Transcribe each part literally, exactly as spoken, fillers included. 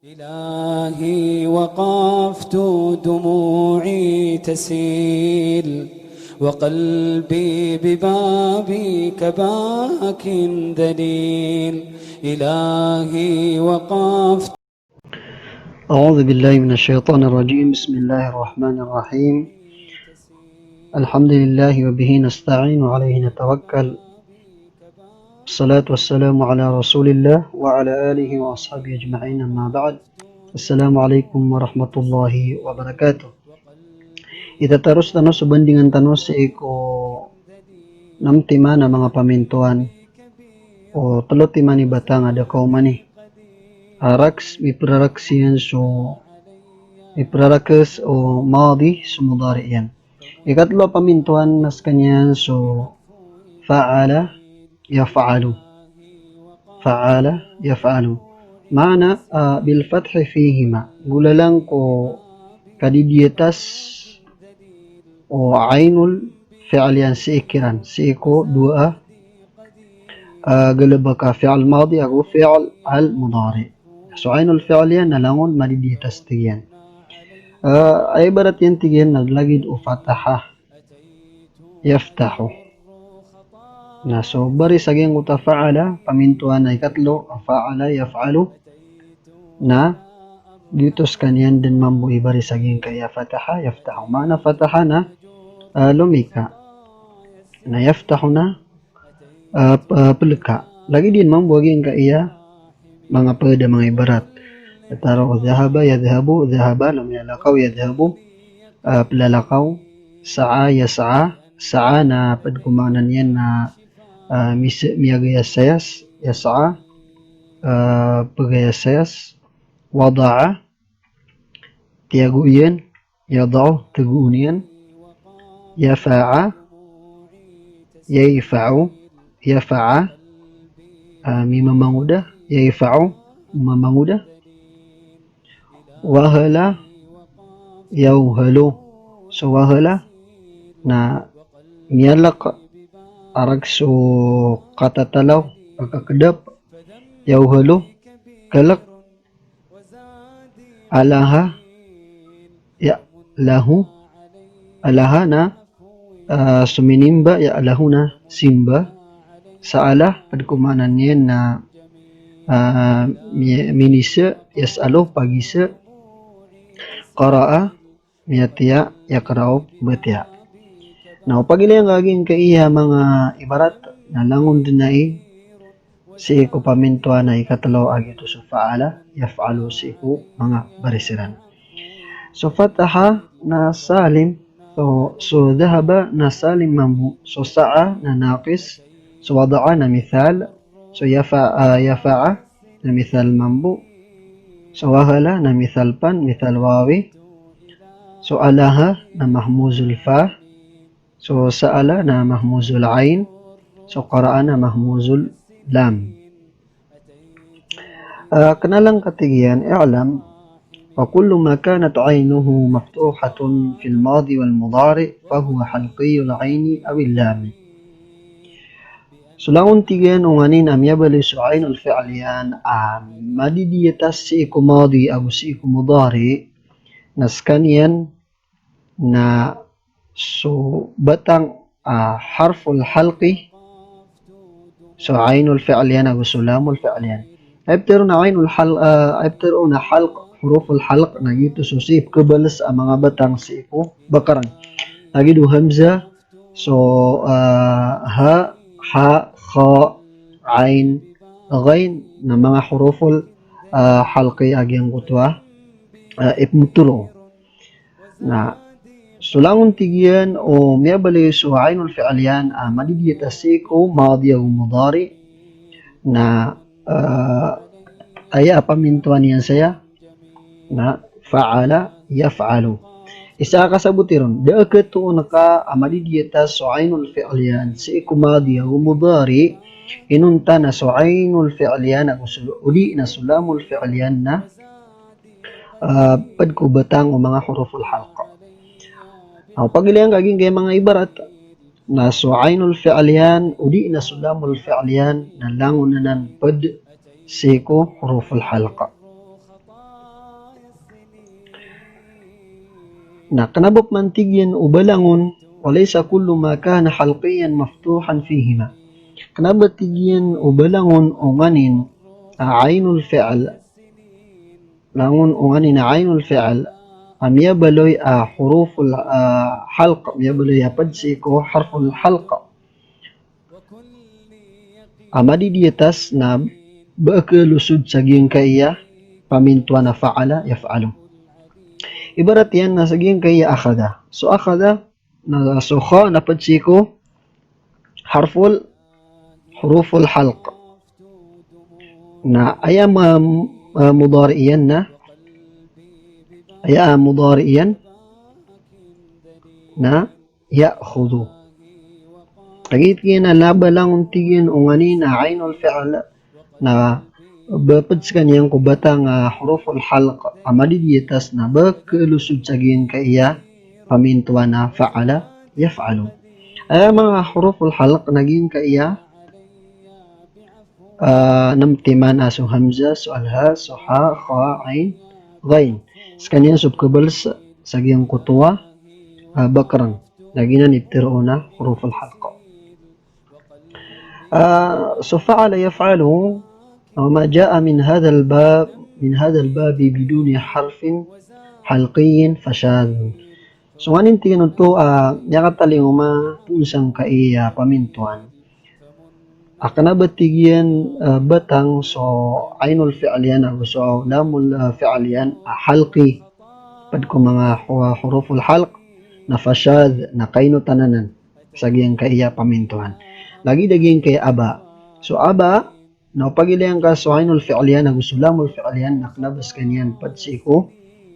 إلهي وقفت دموعي تسيل وقلبي ببابك باك ذليل. إلهي وقفت. أعوذ بالله من الشيطان الرجيم. بسم الله الرحمن الرحيم. الحمد لله وبه نستعين وعليه نتوكل. Wassalatu wassalamu ala Rasulillah wa ala alihi wa ashabihi ajma'in, amma ba'd. Assalamu alaikum warahmatullahi wabarakatuh. Itataros tano so bandingan tano sii ko nam timan a manga pamintoan o telo timan i batang a da kaoman i. Araks, miprarakas iyan so, miprarakas o madi so mudari iyan. Ikatlo a pamintoan na sekaniyan so fa'ala yaf'alu. Fa'ala yaf'alu. Maana, ah, bil fathi fihima. Golalan ko kadidiyatas o ainul fi'l iyan sii kiran, sii ko dowa a, ah, galebek a fi'l madi ago fi'l al mudari. So ainul fi'l iyan na langon madidiyatas, tig iyan. Ah, aya ibarat iyan, tig iyan, na lagid o fataha, yaftahu. Na so baris a giyangkoto a fa'ala, pamintoan a ikatlo, fa'ala yaf'alu, na giyoto sekaniyan den mambo i baris a giyangkaya fataha, yaftahu. Maana fataha na, ah, lomika. Na yaftahu na, ah, p-, ah, peleka. Lagid iyan mambo a giyangkaya manga ped a manga ibarat. Taro dhahaba, yadhhabu, dhahaba na miyalakaw, yadhhabu, ah, pelalakaw, sa'a, yas'a, sa'a na ped ko maana niyan na, ah, mis-, miyagayasayas, yas'a, ah, pegayasayas, wada'a, tiyago iyan, yada'u, tegoon iyan, yafa'a, yayfa'u, yafa'a, ah, mimamangoda, yayfa'u, mamangoda, wahala, yawhalu. So wahala na miyalek araks o katatalaw, kakakedap, yawhalu, kelek, alaha, ya'lahu, alaha na, ah, so minimba, ya'lahu na simba, sa'ala, ped ko maana niyan na, ah, mi-, minise, yas'alu, pagise, qara'a, miyatiya, yaqra'u, batiya. Na o pagilaya nga giyangkaya manga ibarat na langon den ai sii ko pamintoan a ikatlo a giyoto so fa'ala yaf'alu sii ko manga baris iran. So fataha na salim, so, so dhahaba na salim mambo, so sa'a na naqis, so wada'a na mithal, so yafa-, ah, yafa'a na mithal mambo. So wahala na mithal pan, mithal wawi. So alaha na mahmuzul fa. So sa'ala na mahmuzul ain. So qara'a na mahmuzul lam. Ah, kena lang, tig iyan, i'lam, wa kullu ma kanat ainuhu maftuhatun fil madi wal mudari fahuwa halqiyul aini awil lami. So langon, tig iyan, o nganin a miyabaloy so ainul fi'l iyan a madidiyatas sii ko madi ago sii ko mudari, na sekaniyan na so batang, ah, harful halqi, so ainul fi'l iyan ago so lamul fi'l iyan. Aya petharoon a ainul hal-, ah, aya petharoon a halq, huruful halq, na giyoto so sii pekebales a manga batang sii ko bakarang. Lagid o hamza, so, ah, ha, ha, kha, ain, ghain, na manga huruful, ah, halqi a giyangkoto a, ah, ipmetharo. Na so langon, tig iyan, o miyabaloy so ainul fi'l iyan a madidiyatas sii ko madi ago mudari, na, ah, aya a pamintoan iyan saya na fa'ala yaf'alu. Isa a kasaboti ron, da a khatoon ka a madidiyatas so ainul fi'l iyan sii ko madi ago mudari, inonta na so ainul fi'l iyan ago so, odi na so lamul fi'l iyan na, ah, ped ko batang o manga huruful halq. Aw, pagilaya nga giyangkaya manga ibarat na so ainul fi'l iyan odi na so lamul fi'l iyan na langon anan ped sii ko huruful halq. Na kna ba pman tig iyan o ba langon, wa laysa kullu ma kana halqiyan maftuhan fihima. Kna ba tig iyan o ba langon o nganin a ainul fi'l, langon o nganin a ainul fi'l a miyabaloy a huruful, ah, halq, miyabaloy a pd sii ko harful halq a madidiyatas na ba khalosod sa giyangkaya pamintoan a fa'ala yaf'alu. Ibarat iyan na sa giyangkaya akhadha. So akhadha na so kha na pd sii ko harful, huruful halq. Na aya ma, ah, mudari iyan na, aya, ah, mudari iyan na ya'khudhu. Lagid iyan a kna ba langon tig iyan o nganin a ainul fi'l na ba pd skaniyan ko batang a huruful halq a madidiyatas na ba khalosod sa giyangkaya pamintoan a fa'ala yaf'alu. Aya manga huruful halq na giyangkaya, ah, nm timan a so hamzah, so alha, so ha, kha, ain, ghain. Skaniyan so pkhabals sa giyangkoto a, ah, bakrng. Na giyanan i ptharoon a huruful halq. Ah, so fa'ala yaf'alu, wa ma ja'a min hadhal bab, min hadhal babi biduni harfin halqiyyin fashadh. So nganin tig iyan oto, ah, miyakatalingoma poon sangkaya pamintoan a kna ba tig iyan, ah, batang so ainul fi'l iyan ago so lamul, ah, fi'l iyan a halqi. Pd ko manga hu-, huruful halq na fashadh, na kainotan anan sa giyangkaya pamintoan. Lagid a giyangkaya aba. So aba, na o pagilayn ka so ainul fi'l iyan ago so lamul fi'l iyan na kna ba skaniyan pd sii ko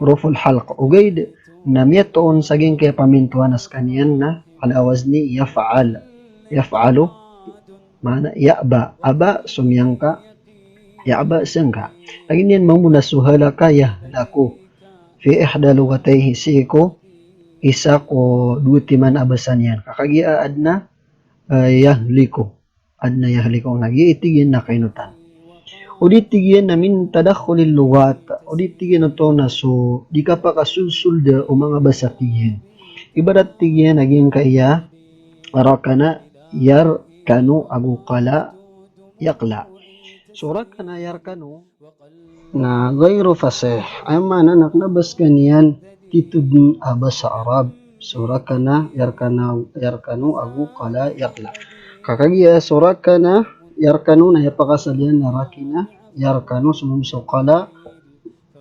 huruful halq. Ogaid na miyatoon sa giyangkaya pamintoan a skaniyan na ala wazni yaf'al. Yaf'alu. Maana ya'ba. Aba so miyangka, ya'ba sangka. Lagid iyan mambo na so halaka yahlaku. Fi ihda lughatayhi, sii ko isa ko dowa timan a basa niyan. Ka kagiya adn a, eh, yahliku. Adn a yahliku. Na giya i tig iyan na kainotan. O di tig iyan na min tadakhulil lughat. O di tig iyan oto na so di kapakasolsolda o manga basa tig iyan. Ibarat tig iyan a giyangkaya rakana yarkanu ago qala yaqla. So rakana yarkanu na ghairu fasih. Aya maana na kna ba skaniyan titho dn a basa Arab. So rakana yarkana, yarkanu ago qala yaqla. Ka kagiya so rakana yarkanu na aya pakaasal iyan na rakina yarkanu, so mambo so qala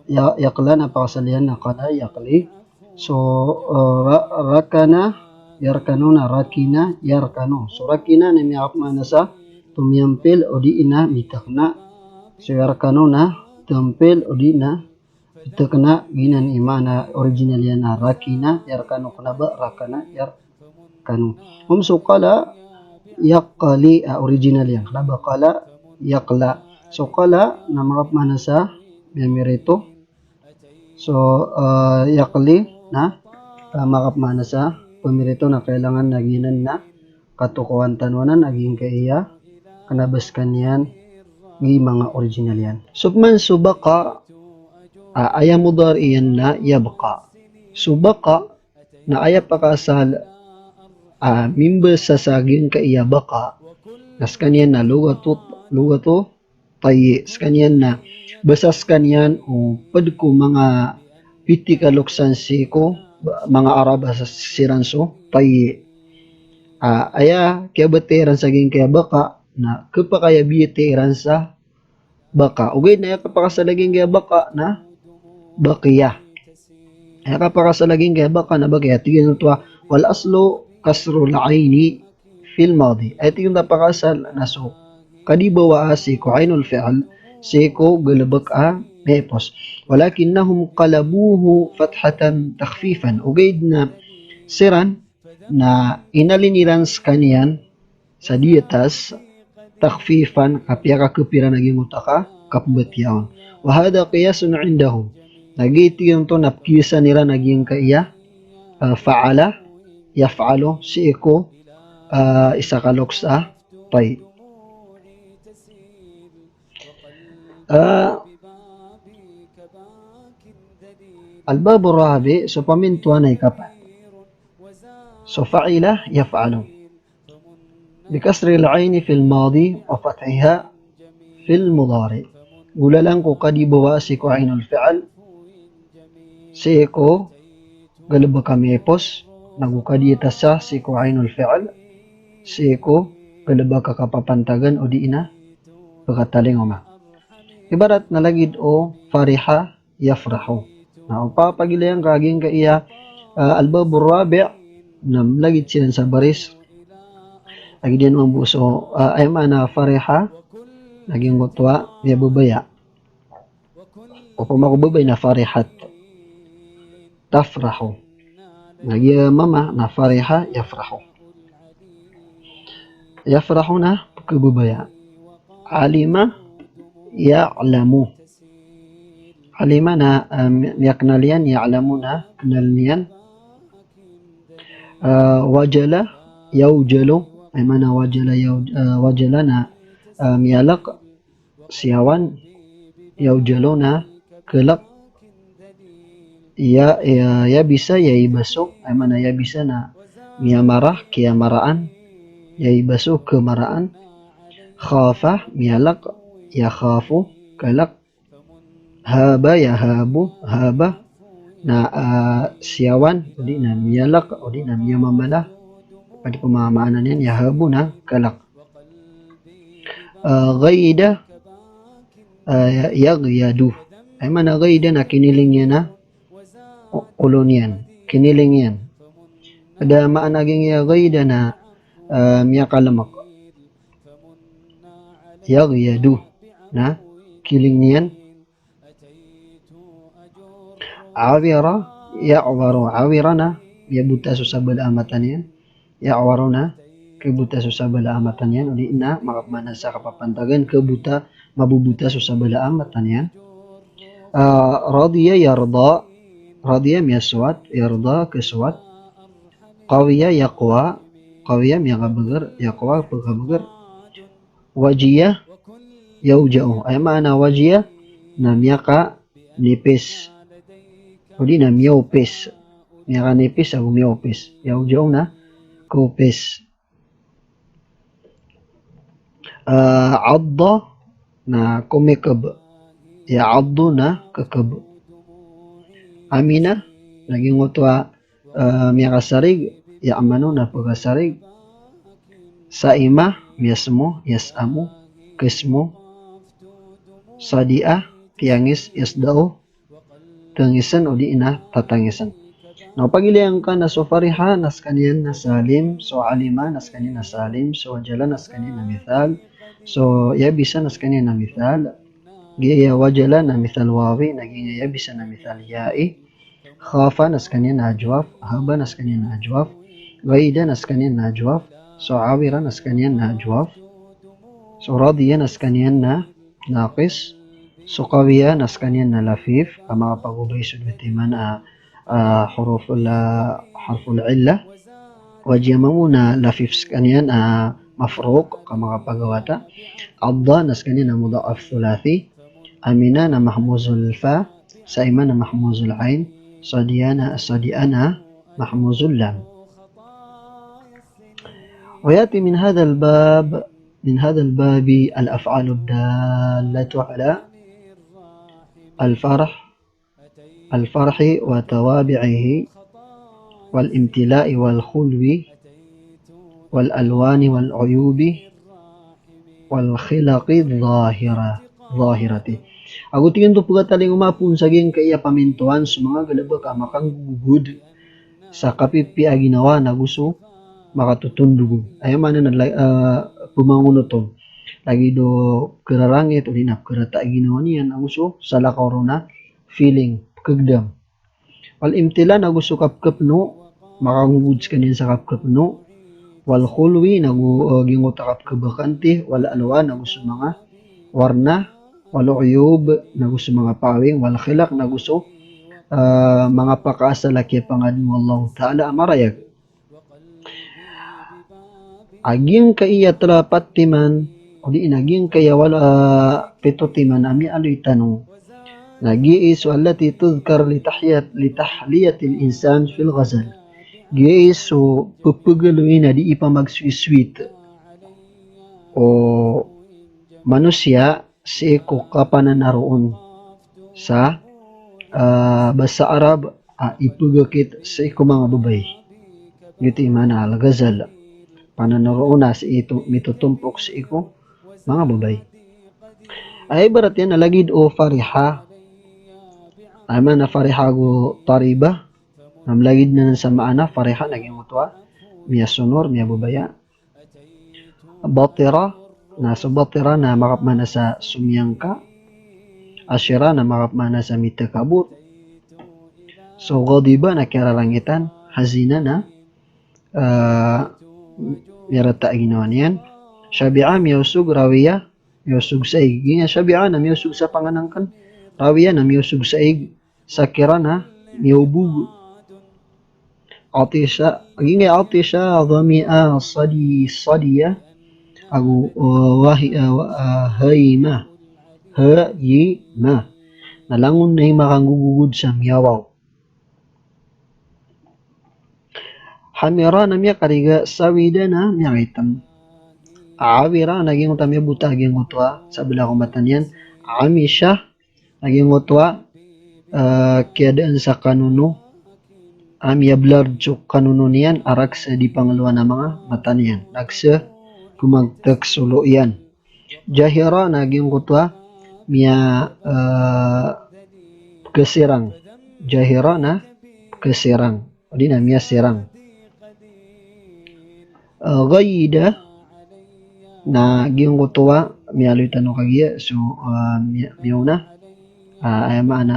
ya-, yaqla na aya pakaasal iyan na qala yaqli. So, eh, ra-, rakana yarkanu na rakina yarkanu. So rakina na miyakapmaana sa tomiyampil o di na mitakna. So yarkanu na tampil o di na mitakna, giyanan i maana original iyan a rakina yarkanu, kna ba rakana yarkanu. Om so qala yaqli a original iyan, kna ba qala yaqla. So qala na makapmaana sa miyamirito. So, eh, yaqli na, eh, makapmaana sa pamirito, na kailangan na giyanan na katokawan tano anan a giyangkaya kna ba skaniyan i manga original iyan. So pman so baqa, ah, aya mudari iyan na yabqa. So baqa na aya pakaasal, ah, mimbasa sa giyangkaya baqa na skaniyan na lughatu, lughatu tayyi. Skaniyan na basa skaniyan o pd ko manga pitharo a lokes sii ko ba-, manga Arab a sa siran so tayyi. Ah, aya kiyabatiya iran sa giyangkaya baqa na khapakay a biyatiya iran sa baqa. Ogaid na aya kapakaasal a giyangkaya baqa na baqiya. Aya kapakaasal a giyangkaya baqa na baqiya. Tig iyan oto a, wal aslu kasrul aini fil madi. Aya tig iyan a pakaasal na so kadibawaa sii ko ainul fi'l sii ko galbk a miyaipos. Walakinnahum qalabuhu fathatan takhfifan. Ogaid na siran na inalin iran skaniyan sa diyatas, takhfifan, ka piyakakhapiran a giyangkoto a ka-, kapmbatiya on. Wa hadha qiyasun indahum. Na giya tig iyan oto na pkiyasan iran a giyangkaya, ah, fa'ala yaf'alu sii ko, ah, isa ka lokes a tayyi. Ah, Al-babu rabi, so pamintoan a ikapat. So fa'ila yaf'alu. Bi kasril aini fil madi wa fathiha fil mudari. Golalan ko kadibawa sii ko ainul fi'l, sii ko galebek a miyaipos, nago kadiyatasa sii ko ainul fi'l, sii ko galebek a kapapantagan odi na pekatalingoma. Ibarat na lagid o fariha yafrahu. Na o papagilayan ka a giyangkaya, ah, al-babu rabi, na lagid siran sa baris. Lagid iyan mambo so, ah, aya maana fariha, lagid iyan oto a miyababaya. Opama ko babay na farihat. Tafrahu. Lagid iyan mama na fariha yafrahu. Yafrahu na pekababaya. Alima ya'lamu. Alima na, ah, mi-, miyakenal iyan, ya'lamu na kenal iyan. Ah, wajala yawjalu. Aya maana wajala yaw-, ah, wajala na, ah, miyalek, siyawan, yawjalu na kelek, ya, ya, yabisa, yaibaso, aya maana yabisa na miyamara, kiyamaraan, yaibaso, kemaraan, khafa, miyalek, yakhafu, kelek, haba, yahabu, haba, na, ah, siyawan, odi na miyalek, odi na miyamamala, padi ko manga maana niyan, yahabu na kelek. Ah, ghaida, ah, ya-, yaghyadu. Aya maana ghaida na kiniling iyan a o-, olo niyan. Kiniling iyan. Ped a maana giyangkaya ghaida na, ah, miyakalemek. Yaghyadu. Na kiling iyan. Awira, ya'waru. Awira na miyabota so sabala a mata niyan. Ya'waru na kebota so sabala a mata niyan. Odi na makapmaana sa kapapantagan, kebota, mabobota so sabala a mata niyan. Ah, radiya yarda. Radiya miyasowat, yarda kesowat. Qawiya yaqwa, qawiya miyakabeger, yaqwa pekabeger. Wajiya yawja'u. Aya maana wajiya na miyakanipis. Odi na miyawpis. Miyakanipis ago miyawpis. Yawja'u na kawpis. Ah, adda na komikeb. Ya'addu na kekeb. Amina, lagid iyan oto a, ah, miyakasarig, ya'manu na pekasarig. Sa'ima, miyasemo, yas'amu, kesemo. Sadi'a, tiyangis, yasda'u, tangisen odi na tatangisen. Na pagilayan ka na so fariha na sekaniyan na salim, so alima na sekaniyan na salim, so wajala na sekaniyan na mithal, so yabisa na sekaniyan na mithal. Giyaya wajala na mithal wawi, na giyaya yabisa na mithal ya'i. Khafa na sekaniyan na ajwaf, haba na sekaniyan na ajwaf, ghaida na sekaniyan na ajwaf, so awira na sekaniyan na ajwaf, so radiya na sekaniyan na naqis, so qawiya na sekaniyan na lafif, ka makapagobay so dowa timan a, ah, huruful, ah, harful illah. Wajiya mambo na lafif sekaniyan a mafruq, ka makapagawata. Adda na sekaniyan a mudha'af thulathi. Amina na mahmuzul fa. Sa'ima na mahmuzul ain. Sadiya na, sadi'a na mahmuzul lam. ويأتي من هذا الباب، من هذا الباب الأفعال الدالة على الفرح، الفرح وتوابعه، والامتلاء والخلو، والألوان والعيوب، والخلق الظاهرة، الظاهرة. Ago tig iyan oto pekatalingoma phoon sa giyangkaya pamintoan so manga galebek a makanggogod sa kapipiya a ginawa nago so makatotondog on. Aya maana na la-, ah, pemangonot on. Lagid o pekerarangit, odi na pekerata a ginawa niyan, ago so salakaw ron a feeling, pekegedam. Wal imtila nago so kapekepeno, makanggogod sekaniyan sa kapekepeno. Wal khulwi nago, eh, giyangkoto a kapekebakante, wal alwan nago so manga warna, wal uyub nago so manga pawing, wal khilaq nago so, eh, manga pakaasal a kiyapangadn o Allahu Ta'ala a marayag. A giyangkaya telo a pat timan, odi na giyangkaya walo, ah, pito timan a miyaaloy tano Na giya so allati tudhkar li tahyat-, li tahliyatil insan fil ghazal. Giya so pepegaloy na di ipamagsuiswit o manosiya sii ko kapananaroon sa, ah, basa Arab, ah, ipegakit sii ko manga babay. Giyoto i maana al-ghazal. Pananaroon a sii to, mitotompok sii ko manga babay. Aya ibarat iyan na lagid o fariha. Aya maana fariha ago tariba. Na malagid anan sa maana, fariha na giyangkoto a miyasonor, miyababaya. Batira, na so batira na makapmaana sa somiyangka. Ashira na makapmaana sa mitakabor. So ghadiba na kiyararangitan, hazina na, ah, miyarata a ginawa niyan. Shabi'a, miyaosog, rawiya, miyaosog sa ig. Giya shabi'a na miyaosog sa pangnngkn, rawiya na miyaosog sa ig, sakira na miyaobog. Atisha, giya atisha, dhami'a, sadi, sadiya, ago, uh, wahi-, uh, uh, hayima, hayima. Na langon na i makanggogogod sa miyawaw. Hamira na miyakariga, sawida na miyakaitam. Awira na giyangkoto a miyabota giyangkoto a sabala ko mata niyan. Amisha na giyangkoto a, eh, kiyadaan sa kanono a miyablurred so kanono niyan a rakes a di pangalowan a manga mata niyan. Rakes a gomagtak so lo iyan. Jahira na giyangkoto a miya, eh, pekesirang. Jahira na pekesirang. O di na miyasirang. Eh, ghayida na giyangkoto a miyaaloy tano kagiya so, eh, miya-, miyaona. Ah, aya maana,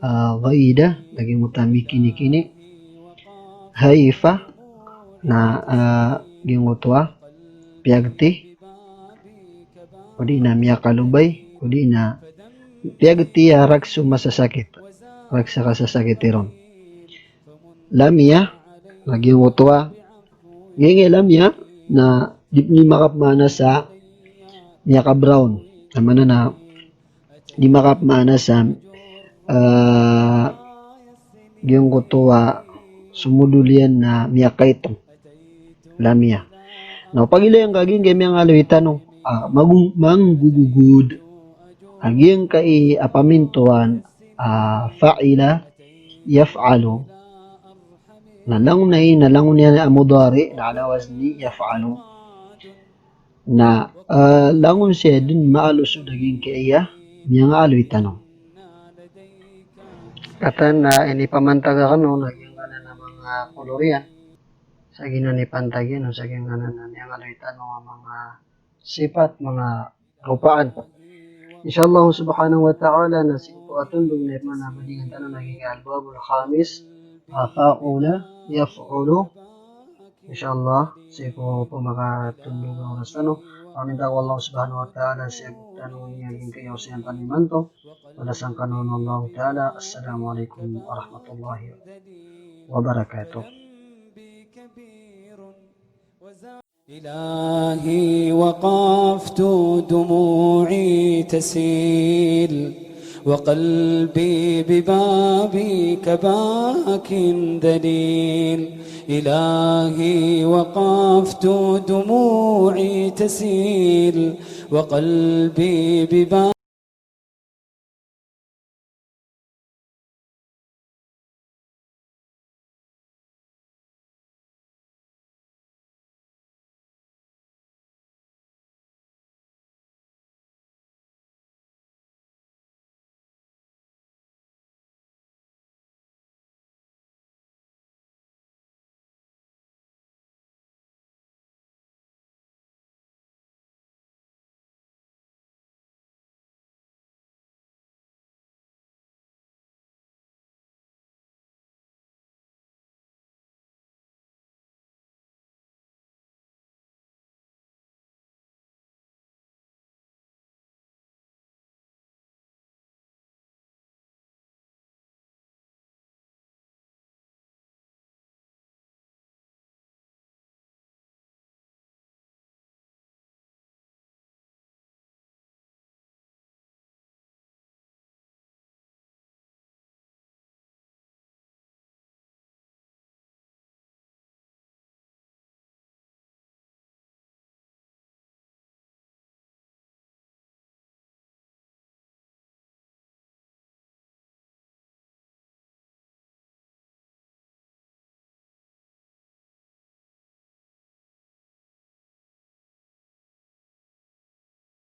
ah, ghayida na giyangkoto a mikinikini. Hayifa na, ah, giyangkoto a piyagti. O di na miyakalobay, o di na piyagti a rakes o masasakit. Rakes a kasasakiti ron. Lamiya na giyangkoto a, giya lamiya na di, di makapmaana sa miyakabrown. Aya maana na di makapmaana sa, eh, giyangkoto a somodol iyan na miyakaitam. Lamiya. Na o pagilay angka giyangkai a miyangaaloy tano a mago-, manggogogod. A giyangkai a pamintoan a fa'ila, yaf'alu. Na langon a i, na langon iyan a mudari, na ala wazni yaf'alu. Na, eh, langon siya den maaloy so da giyangkai a miyangaaloy tano. Kataan a inipamantag akn on a giyangkanan a manga kolor iyan. Sa giyanan i pantag iyan on sa giyangkanan a miyangaaloy tano a manga sipat, manga ropaan. Insha Allah subhanahu wa ta'ala na sii ko katondog na ipman a badingan tano na giyangkai a al-babul khamis, a fa'ula, yaf'ulu. Insha Allah, sii ko pmakatondog a oras tano. Paminta ko Allah subhanahu wa ta'ala, sii ko tano iyan giyangkai a osiyan tano imanto. Balasan kano on o Allah ta'ala. Assalamu alaikum warahmatullahi wabarakatuh. إلهي وقفت دموعي تسيل، وقلبي ببابك باك ذليل. إلهي وقفت دموعي تسيل، وقلبي ببابك